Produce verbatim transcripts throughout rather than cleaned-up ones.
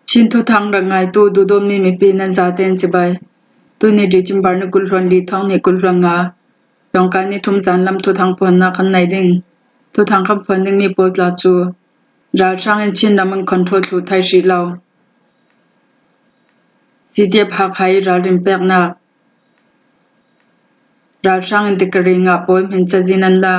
Chin thuthang rak ngaitu duhdawtmi mipi nan zaten cibai. Tuni December ni kul hluan li thawng ni kul hluan nga. Tlawngkai ni thum zan lam thuthang phuannak kan nei ding. Thuthang kan phuan dingmi pawl tla cu ralhrang in Chin ram an control thluh thai hrih lo. C D F Hakha i ralrin peknak. Ralhrang in tikari ngah pawl hmin cazin an la.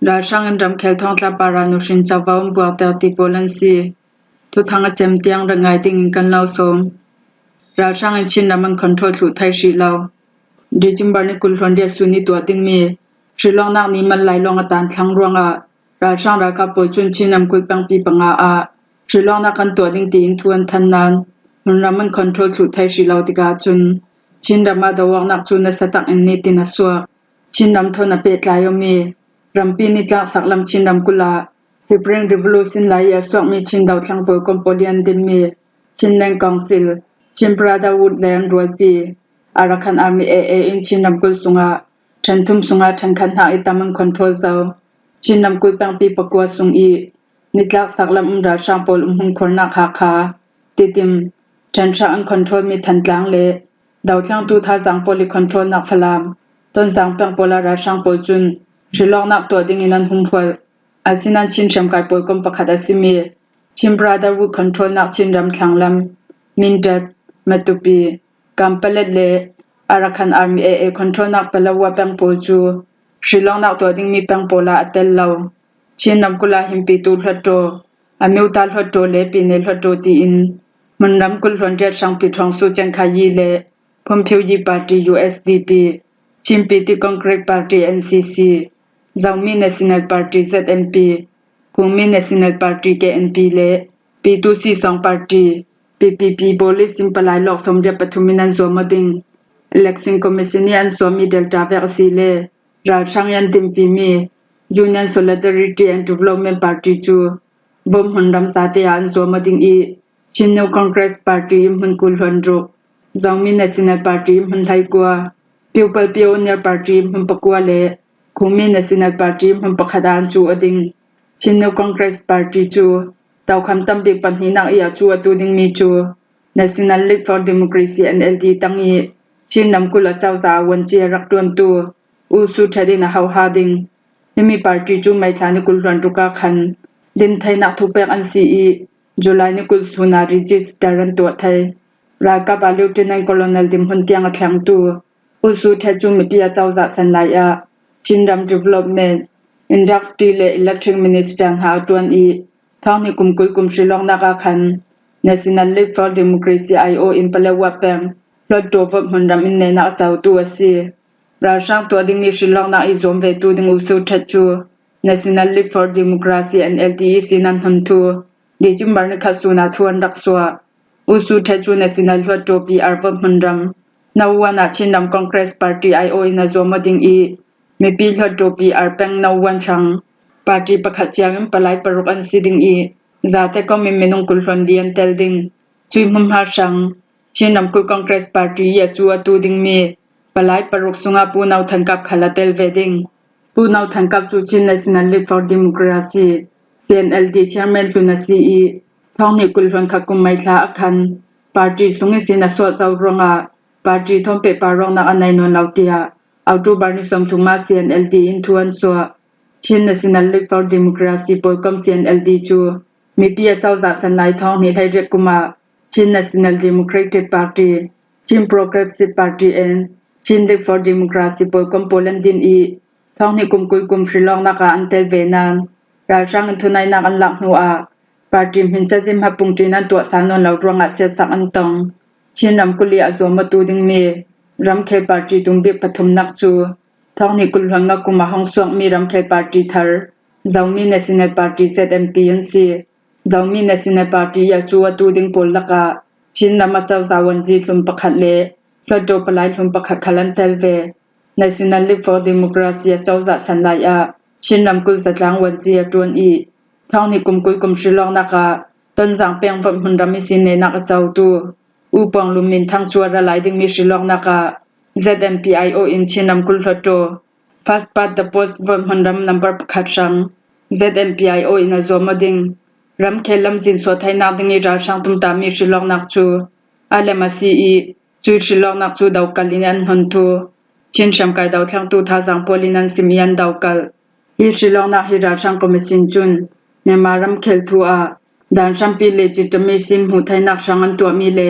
Ralhrang in ramkhel thawngtla para nuhrin cava um buakter ti pawl an si. Thuthang a cem tiang rak ngai dingin kan lo sawm. Ralhrang in Chin ram an control thluh thai hrih lo. December ni kul hluan riat sun i tuah dingmi hrilawknak ni man lai lawng a tan thlang ruangah ralhrang ralkap pawl cun Chin ramkulh pengpi panga ah hrilawknak kan tuah ding tiin thu an than nain hmunram an control thluh thai hrih lo tikah cun Chin ram ah do awknak cu nasa tak in nitin a suak. Chin ram thawn a pehtlai awmi rampi nitlak sak lam Chin ramkulh ah Spring Revolution lai i a suakmi Chin dothlang pawl kom pawl i an dinmi Chin Land Council, Chin Brotherhood le an rualpi Arakan Army A A in Chin ramkulh sungah ṭhen thum sungah ṭhenkhat hnak i tam an control zo. Chin ramkulh pengpi pakua sung i nitlak sak lam um ralhrang pawl um hmun khuarnak Hakha, Tidim, ṭhen hrak an control mi Thantlang le dothlengtu Thazang pawl i controlnak Falam, Tonzang peng pawl ah ralhrang pawl cun hrilawknak tuah dingin an humhualh. Asinain Chin hriamkai pawl kom pakhat a simi Chin Brotherhood controlnak Chin ram thlanglam, Mindat, Matupi, Kanpalet le Arakan Army A A controlnak Palawa peng pawl cu hrilawknak tuah dingmi peng pawl ah a tel lo. Chin ramkulh ah hin Pitu hluttaw, Amyotha hluttaw le Pyine hluttaw tiin hmunram kul hluan riat hrang Pyithu Aung San Suu Kyi le Phum Phyo Yi Party U S D P, Chin Pyiti Congress Party N C C, Zomi National Party Z N P, Khumi National Party K N P le Pyithu Sisawng Party P P P pawl ihsin palai lawk sawmriat pathum in an zuam aw ding. Election Commission i an zuammi Delta vek a si le ralhrang i an dinpimi Union Solidarity and Development Party cu vote hmunram zate ah an zuam aw ding i Chin New Congress Party i hmun kul hluan ruk, Zomi National Party i hmun hleikua, People Pioneer Party i hmun pakua le Khumi National Party i hmun pakhat ah an cu aw ding. Chin New Congress Party cu tokham tam bik pahnihnak i a cu a tu dingmi cu National League for Democracy, N L D, tang i Chin ramkulh a cozah a vuanci a rak ṭuantu U Hsu Hthet in a hoha ding. Himi party cu May thla ni kul hluan ruk ah khan din theinak thupek an si i July ni kul sun ah register an tuah thei. Ralkap ah Lieutenant Colonel dinhmun tiang a thlengtu U Hsu Hthet cu mipi a cozah san lai ah Chin ram development, industry le electric minister hna a ṭuan i thawng hnih kum kul kum hrilawknak ah khan National League for Democracy I O in Paletwa peng hluttaw vote hmunram in nehnak a cotu a si. Ralhrang tuah dingmi hrilawknak i zuam vetu ding U Hsu Hthet cu National League for Democracy, N L D, ihsin an hon thu December ni khat sun ah thu an rak suah. U Hsu Hthet cu National Hluttaw P R vote hmunram No one ah Chin Ram Congress Party I O in a zuam aw ding i mipi hluttaw P R peng No one hrang party pakhat ciangin palai paruk an si ding i zate kom in minung kul hluan li an tel ding. Cui hmunhma hrang Chin Ramkulh Congress Party i a cu a tu dingmi palai paruk sungah Pu No Than Kap khal a tel ve ding. Pu No Than Kap cu Chin National League for Democracy, C N L D, chairman hlun a si i thawng hnih kul hluan khat kum May thla a khan party sung ihsin a suah zo ruangah party thawn pehpar awknak a nei nawn lo tiah October ni sawmthum ah C N L D in thu an suah. Chin National League for Democracy pawlkom C N L D cu mipi a cozah san lai thawng hnih hleiriat kum ah Chin National Democratic Party, Chin Progressive Party and Chin League for Democracy pawlkom pawl an din i thawng hnih kum kul kum hrilawknak ah an tel ve nain ralhrang in thunainak an lak hnu ah party hmin cazin hmapung ṭin an tuah sal nawn lo ruangah siatsak an tong. Chin ramkulh i a zuam awtu dingmi ramkhel party tumbik pathumnak cu thawng hnih kul hluan nga kum a hong suakmi ramkhel party thar Zomi National Party, Z N P, an si. Zomi National Party i a cu a tu ding pawl lakah Chin ram a cozah vuanzi hlun pakhat le hluttaw palai hlun pakhat khal an tel ve. National League for Democracy a cozah san lai ah Chin ramkulh zatlang vuanzi a ṭuan i thawng hnih kum kul kum hrilawknak ah Tonzang peng vote hmunram ihsin nehnak a cotu U Puang Lun Min Thang cu a ra lai dingmi hrilawknak ah Z N P I O in Chin ramkulh hluttaw First Past the Post vote hmunram number pakhat hrang Z N P I O in a zuam aw ding. Ramkhel lamzin suah theinak ding i ralhrang tumtahmi hrilawknak cu a lem a si i, cui hrilawknak cu dokal in an hnon thu Chin hriamkai dothlengtu thazang pawl in an sim i an dokal. Hi hrilawknak hi ralhrang commission cun Myanmar ramkhel thu ah dan hrampi legitimacy hmuh theinak hrang an tuahmi le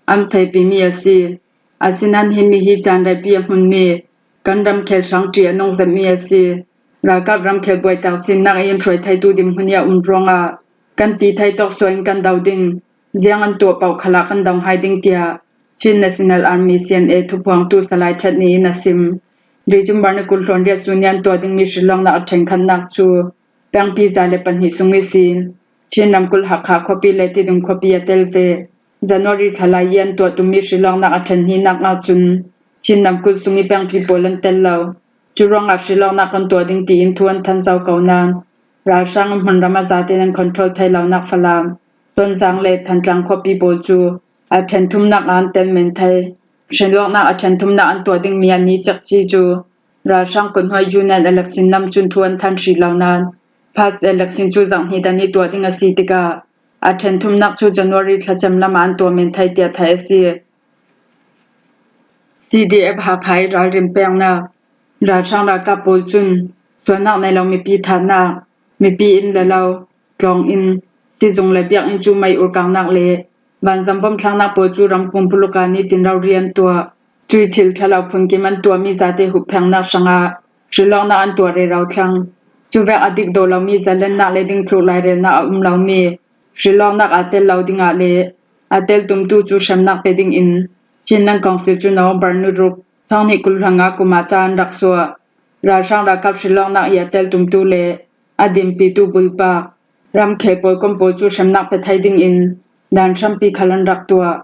an theipimi a si. Asinain himi hi caan reipi a hmunmi kan ramkhel hrang ṭi a nung zetmi a si. Ralkap ramkhel buaitak sinnak i an hruai theitu dinhmun i a um ruangah kan ti thei tawk sual in kan do ding, ziang an tuah paoh khalah kan dong hai ding, tiah Chin National Army C N A thuphuangtu Salai Ṭhat nih in a sim. December ni kul hluan riat sun i an tuah dingmi hrilawknak a ṭhenkhatnak cu pengpi za le pahnih sung ihsin Chin ramkulh Hakha khuapi le Tidung khuapi a tel ve. January thla lai i an tuah tummi hrilawknak a ṭhen hnihnak ahcun Chin ramkulh sung i pengpi pawl an tel lo. Cu ruangah hrilawknak kan tuah ding tiin thu an than zo ko nain ralhrang in hmunram a zate nan control thei lonak Falam, Tonzang le Thantlang khuapi pawl cu a ṭhen thumnak ah an tel men thei. Hrilawknak a ṭhen thumnak an tuah dingmi a ni cekci cu ralhrang kut hnuai U N election lam cun thu an than hrih lo nain past election cu zarh hnih dan i tuah ding a si tikah a ṭhen thumnak cu January thlacam lam ah an tuah men thei tiah theih a si. C D F Hakha i ralrin peknak. Ralhrang ralkap pawl cun sualnak nei lo mipi thatnak, mipi inn le lo, tlawng inn, sizung le biakinn cu mei urkangnak le vanzam bawmthlaknak pawl cu rampung puluk ah nitin rori an tuah. Cui thil ṭha lo phunkim an tuahmi zate huhphennak hrangah hrilawknak an tuah rero thlang. Cuvek a dik dawh lomi zalennak le dingthluk lairelnak a um lomi hrilawknak aa tel lo dingah le aa tel tumtu cu hremnak pe dingin Chinland Council cu November ni ruk, thonghnih kul hluan nga kum ah ca an rak suah. Ralhrang ralkap hrilawknak i a tel tumtu le a dinpitu bulpak, ramkhel pawlkom pawl cu hremnak pe thei dingin dan hrampi khal an rak tuah.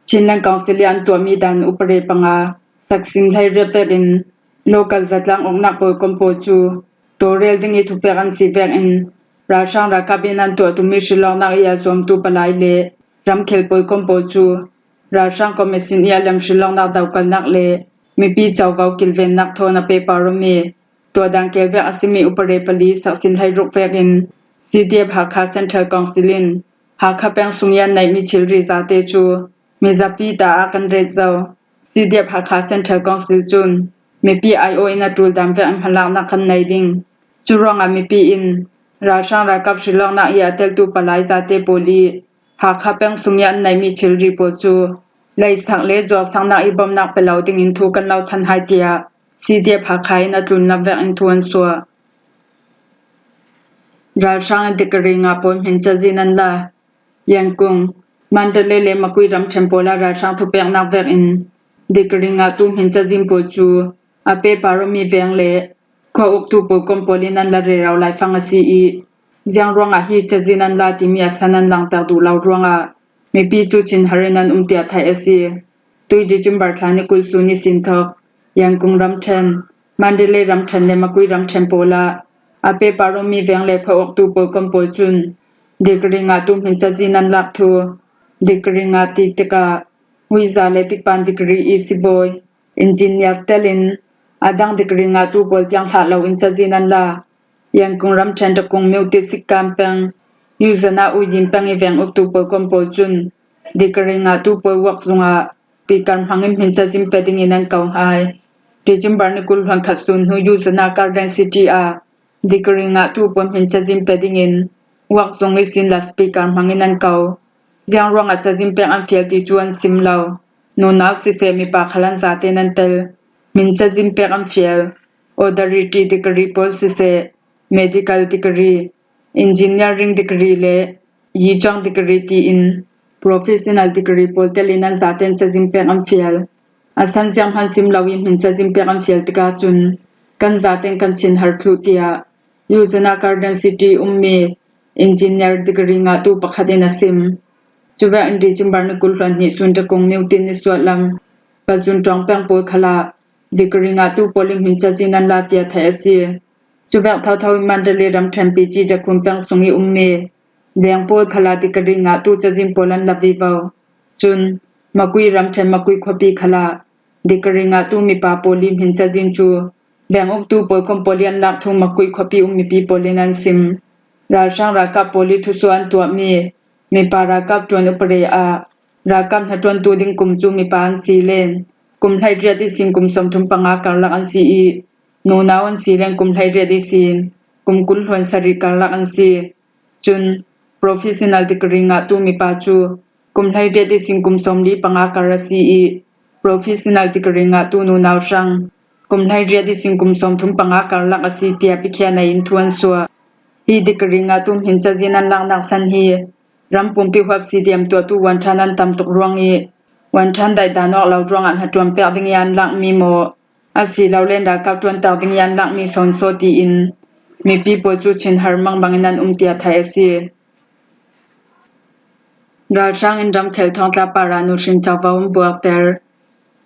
Chinland Council i an tuahmi dan upare panga, saksin hlei riat vekin local zatlang uknak pawlkom pawl cu tawlrel ding i thupek an si vekin ralhrang ralkap in an tuah tummi hrilawknak i a zuamtu palai le ramkhel pawlkom pawl cu ralhrang commission i a lem hrilawknak dokalnak le mipi covo kilvennak thawn a pehpar awmi tuahdan kelvek a simi upare pali saksin hlei ruk vekin C D F Hakha Central Council in Hakha peng sung i an neihmi thilri zate cu mizapi ta ah kan ret zo. C D F Hakha Central Council cun mipi aiawh in a ṭul dan vek in hmalaknak kan nei ding. Cu ruangah mipi in ralhrang ralkap hrilawknak i a teltu palai zate pawl i Hakha peng sung i an neihmi thilri pawl cu leisak le zuaksaknak i bawmhnak pe lo dingin thu kan lo than hai, tiah C D F Hakha in a tlunlam vek in thu an suah. Ralhrang in degree nga pawl hmin cazin an la. Yangon, Mandalay le Makui ramṭhen pawl ah ralhrang thupeknak vekin degree ngahtu hmin cazin pawl cu a pehpar awmi veng le khua uktu pawlkom pawl in an la rero laifang a si i, ziang ruangah hi cazin an la timi a san an langhter duh lo ruangah mipi cu thinhar in an um tiah theih a si. Tui December thla ni kul sun ihsin thawk Yangon ramṭhen, Mandalay ramṭhen le Makui ramṭhen pawl ah a pehpar awmi veng le khua uktu pawlkom pawl cun degree ngahtu hmin cazin an lak thu, degree ngah ti tikah huiza le tikpan degree i sibawi, engineer telin a dang degree ngahtu pawl tiang hlah loin cazin an la. Yangon ramṭhen Takung Myo Ti Sikkan peng, Yuzana Uyin peng i veng uktu pawlkom pawl cun degree ngahtu pawl uak zungah speaker hmangin hmin cazin pe dingin an ko hai. December ni kul hluan khat sun hnu Yuzana Garden City ah degree ngahtu pawl hmin cazin pe dingin uak zung ihsin loudspeaker hmangin an ko. Ziang ruangah cazin pek an fial ti cu an sim lo. Nunau siseh, mipa khal an zaten an tel. Hmin cazin pek an fial. Authority degree pawl siseh, medical degree, engineering degree le yicuang degree tiin professional degree pawl telin an zaten cazin pek an fial. A san zianghman sim lo i hmin cazin pek an fial tikah cun kan zaten kan thinhar thluh, tiah Yuzana Garden City ummi engineer degree ngahtu pakhat in a sim. Cuvek in December ni kul hluan hnih sun Takung Myo Ti nisuah lam Pazun ṭawng peng pawl khal ah degree ngahtu pawl in hmin cazin an la tiah theih a si. Cuvek thotho in Mandalay ramṭhen Pici Dakhun peng sung i ummi veng pawl khal ah degree ngahtu cazin pawl an la vivo. Cun Makui ramṭhen Makui khuapi khal ah degree ngahtu mipa pawl i hmin cazin cu veng uktu pawlkom pawl i an lak thu Makui khuapi um mipi pawl in an sim. Ralhrang ralkap pawl i thusuah an tuahmi mipa ralkap ṭuan upare ah ralkap hnaṭuantu ding kum cu mipa an si len kum hleiriat ihsin kum sawmthum panga karlak an si i, nunau an si len kum hleiriat ihsin kum kul hluan sarih karlak an si. Cun professional degree ngahtu mipa cu kum hleiriat ihsin kum sawmli panga kar a si i, professional degree ngahtu nunau hrang kum hleiriat ihsin kum sawmthum panga karlak a si, tiah Pikhianai in thu an suah. Hi degree ngahtu hmin cazin an laknak san hi ram pumpi huap stadium tuahtu Wanṭhan an tam tuk ruang i, Wanṭhan daihdan awk lo ruangah hnaṭuan pek ding i an lakmi maw, a si lo len ralkap ṭuantak ding i an lakmi sawnsaw tiin mipi pawl cu chin har mangbang in an um tiah theih a si. Ralhrang in ramkhel thawngtla parah nuhrin covo an buakter.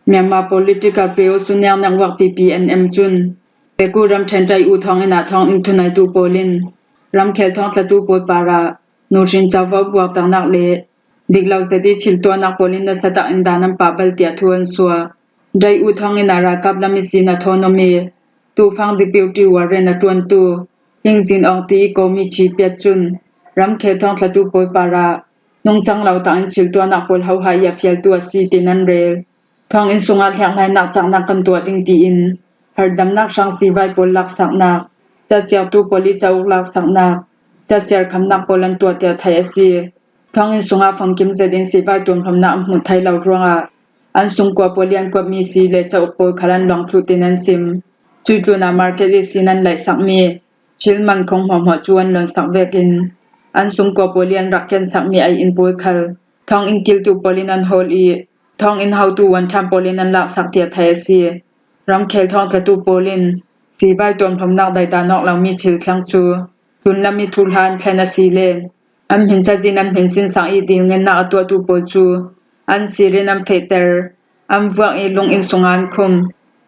Myanmar Political Prisoner Network, P P N M cun Pegu ramṭhen Dai U thawnginn ah thawnginn thuneitu pawl in ramkhel thawngtlatu pawl parah nuhrin covo buakternak le diklo zet i thiltuahnak pawl in nasa tak in dan an pah bal tiah thu an suah. Dai U thawnginn ah ralkap lam ihsin a thawn awmi tufang Deputy Warrant a ṭuantu Hing Zin Aung ti i komi Chipiat cun ramkhel thawngtlatu pawl parah nungcang lo takin thiltuahnak pawl hohah i a fialtu a si, tin an rel. Thawnginn sungah hliakhlainak caknak kan tuah ding tiin hardamnak hrang sivai pawl laksaknak, casiartu pawl i cauk laksaknak, casiar khamnak pawl an tuah tiah theih a si. Thawnginn sungah famkim zetin sivai tuamhlawmnak an hmuh thei lo ruangah an sungkua pawl i an kuatmi si le cauk pawl khal an luang thluh, tin an sim. Cuih tlunah market ihsin an laihsakmi thil man khong hmuahhmuah cu an lonsak vekin an sungkua pawl i an rak kensakmi ei inn pawl khal thawnginn kiltu pawl in an hawl i, thawnginn hotu Wanṭhan pawl in an laksak tiah theih a si. Ramkhel thawngtlatu pawl in sivai tuamhlawmnak daihdan awk lomi thil thleng cu tlunlam i thuhla an thlen a si len an hmin cazin an hmin sinsak i dilngennak a tuahtu pawl cu an sir in an fehter, an vuak i lunginn sungah an khum.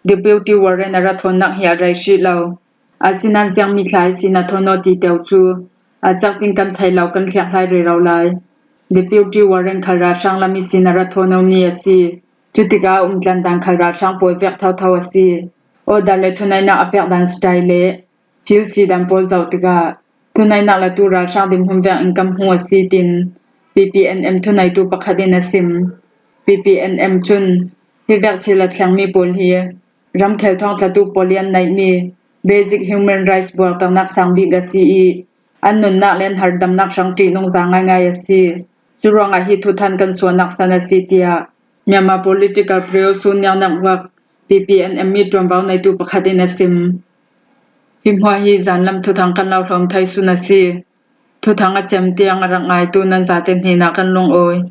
Deputy Warrant a ra thawnnak hi a rei hrih lo. Asinain ziangmi thla ihsin a thawn aw ti teu cu a cakcin kan thei lo, kan hliakhlai rero lai. Deputy Warrant khal ralhrang lam ihsin a ra thawn awmi a si. Cutikah a umtlan dan khal ralhrang pawl vek thotho a si. Order le thuneihnak a pek dan style le thil si dan pawl zoh tikah thuneihnak latu ralhrang dinhmun vek in kan hmu a si, tin P P N M thuneitu pakhat in a sim. P P N M cun hi vek thil a thlengmi pawl hi ramkhel thawngtlatu pawl i an neihmi basic human rights buarternak sang bik a si i, an nunnak le an hardamnak hrang ṭihnung za ngaingai a si. Curuangah hi thuthan kan suahnak san a si, tiah Myanmar Political Prisoner Network, P P N M i ṭuanvo neitu pakhat in a sim. Hi hmuah hi zanlam thuthang kan lo hlawm thei sun a si. Thuthang a cem tiang a rak ngaitu nan zate hnenah kan lungawi.